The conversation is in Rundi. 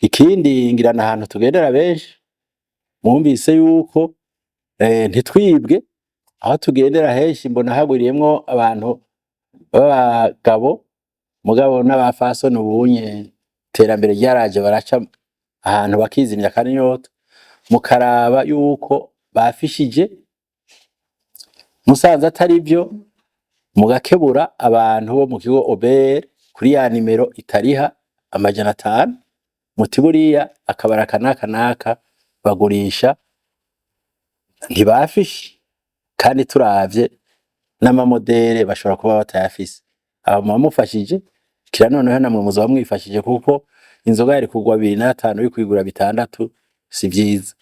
Ikindi ngira na ahantu tugendera benshi, mwumvise yuko ntitwibwe. Aho tugendera henshi mbona hagwiriyemwo abantu b'abagabo, mugabo n'abafasoni ubunye iterambere ryaraje, baraca ahantu bakizimya akanyota, mukaraba yuko bafishije. Musanze atari vyo, mugakebura abantu bo mu kigo OBR kuri ya nimero itariha 500, muti buriya akabara aka n'aka n'aka bagurisha ntibafishe, kandi turavye n'amamodere bashobora kuba batayafise. Aho muba mufashije kira, noneho namwe muzoba mwifashije, kuko inzoga yari kugwa 2,5 uri kuyigura 6, si vyiza.